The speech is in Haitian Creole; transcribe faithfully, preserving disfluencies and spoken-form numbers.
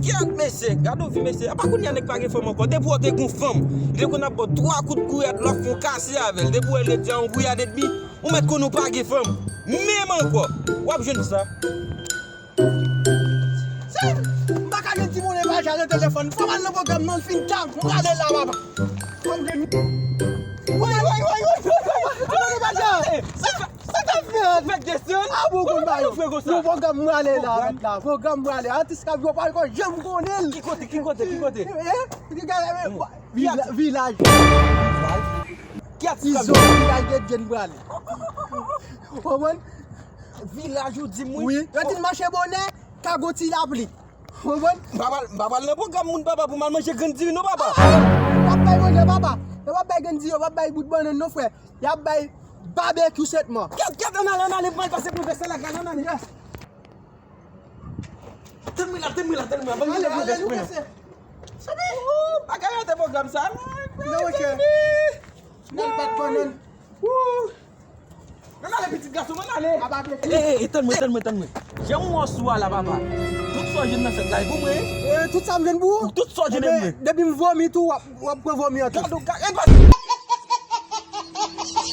Kyèt mesye, gade yon vi mesye. Apa kounye a nèg pa gen fanm ankò. Depi w te gon fanm, li te konn ap ba w twa kout gouyad, lòt fè w kase avè l. Depi w wè l te di a yon gouyad edmi, ou mèt konnen w pa gen fanm. Menm ankò, w ap jwenn sa. Se, m pa ka gen ti monnen pa jan nan telefòn. Fò m al nan pwogram nan, l fin ta, m prale la, papa. Fò m gen. Woy, woy, woy, woy, woy, woy, ti monnen pa jan. Sa, sa k ap fèt? Fèt desann. A bon, konn ba yo. Fè konsa. Yo, pwogram m prale la, mèt la. Pwogram m prale. Atis k ap jwe, pa ko janm konnen l. Ki kote, ki kote, ki kote? Eh, ki gade, eh, vila-, vilaj. Vilaj? Ki atis k ap jwe? Izo, vilaj de Djen prale. Konprann? Vilaj ou di m wi. Wi. Yo di n mache bonè, ka gon ti lapli. Konprann? M pa pral, m pa pral nan pwogram moun papa pou m al manje grenn diri non papa. Y ap bay manje papa. Yo p ap bay grenn diri, yo p ap bay bout bannann non frè. Y ap bay babekyou sètman. Kyèt, kyèt, ann ale, ann ale, m pral pase pou vès la, gade, ann ale. Tann mwen la, tann mwen la, tann mwen la. Ban m ale, ale, nou prese. Bagay an te pwogram sa. Non, monchè. Nan bat bannann. Ann ale, pitit gason, ann ale. Aba, pitit. Eh, eh, eh, tann mwen, tann mwen, tann mwen. Jan m wè w sou a la, papa. Tout sa w jwenn nan sèk la, e pou mwen. Eh, tout sa m jwenn pou ou? Tout sa w jwenn pou mwen. Depi m vomi tou, w ap, w ap pran vomi an tou. Gade w, gade, eh,